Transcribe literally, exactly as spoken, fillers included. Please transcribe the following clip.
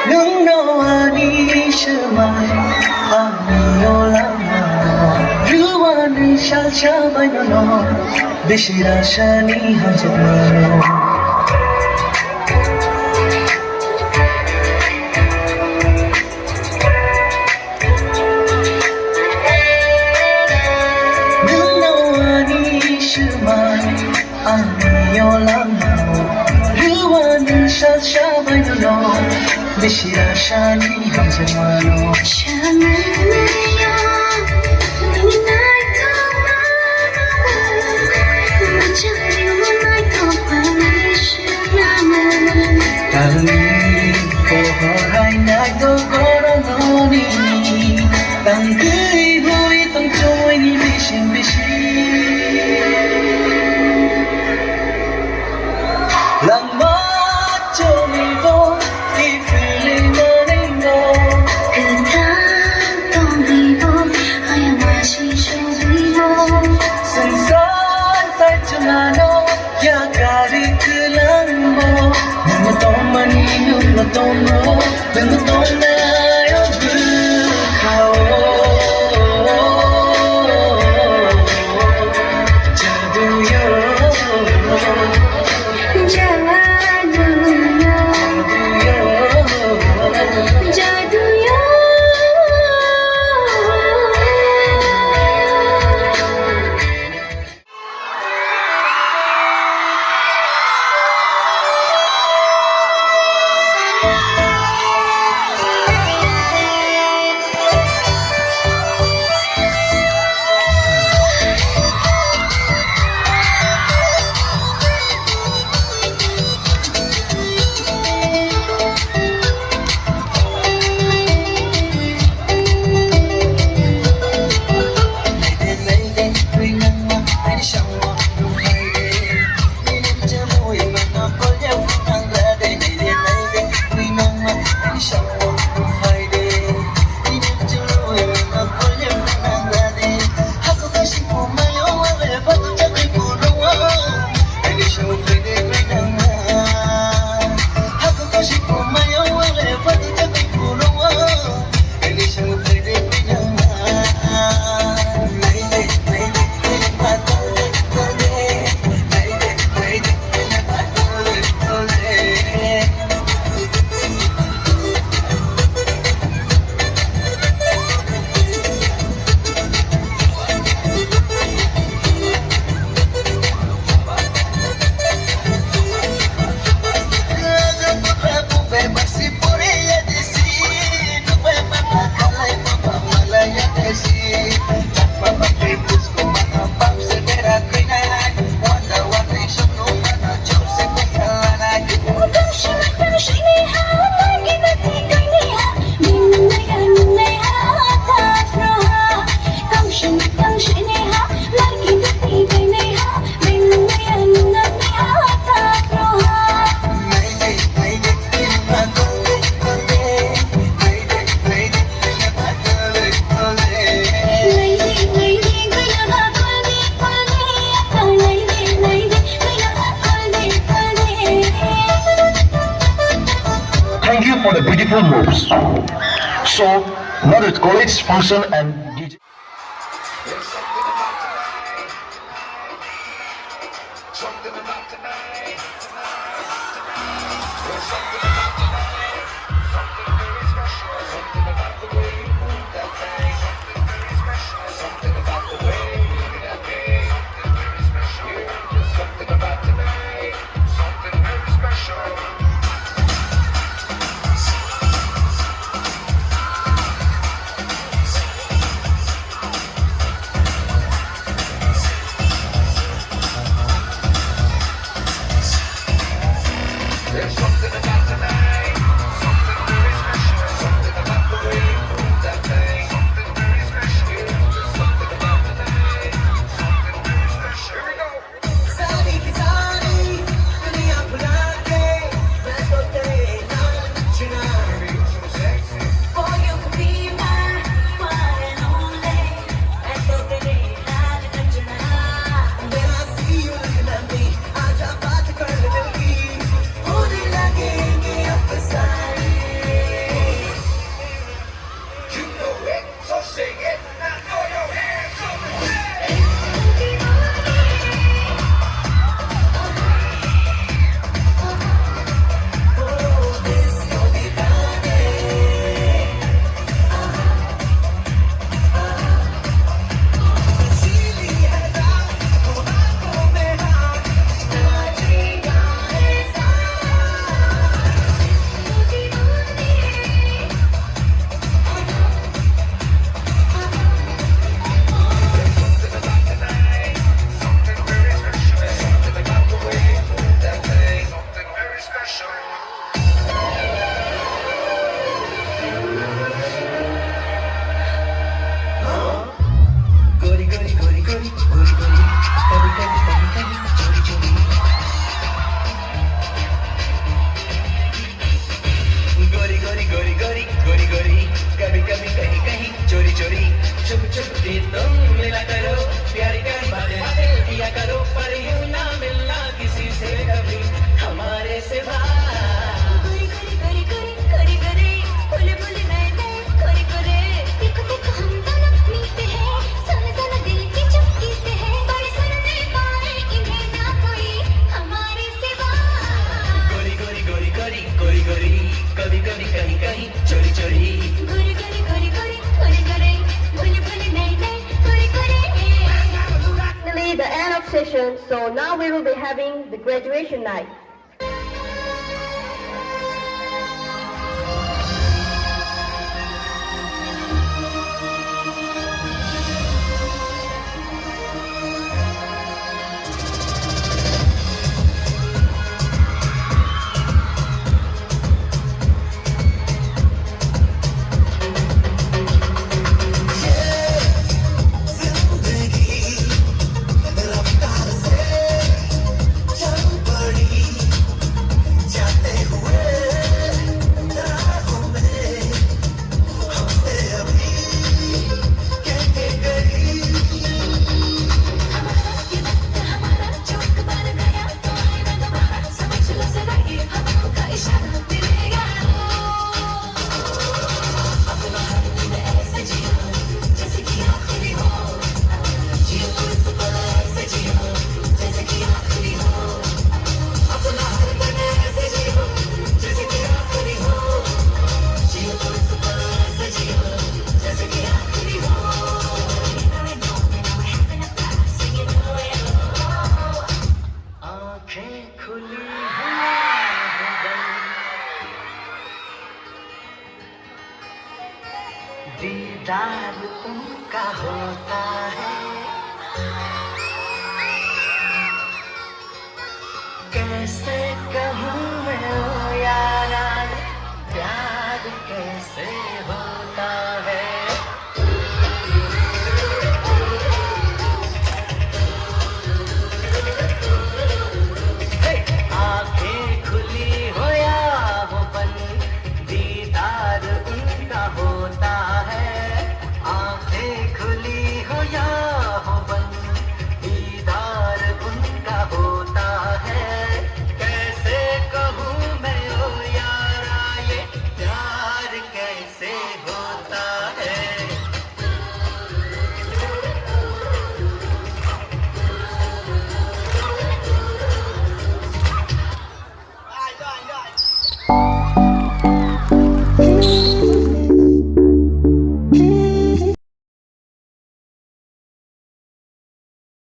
Nwng no ani swmai, ani o lama. Rwani salsa bai no no, bisi rasani hamjakmano. Nwng no ani swmai, ani o lama. Rwani salsa bai no no, bisi rasani hamjakmano. Talni pohor hai nai do gorononi, tangtwi bui tong chumui ni bising bising. Langma cholibo, i feeling maningo. Kwthang tongwibo, ayang masi cholibo. Sengsan sai chumano, yakari kwlangbo. Nwng tongmani, nwng tongmo, nwng tongnai o bwkhao. Jaduyo. Jaduyo. Jaduyo. Thank you for the beautiful moves. So, now the college function and D J. End of session, so now we will be having the graduation night.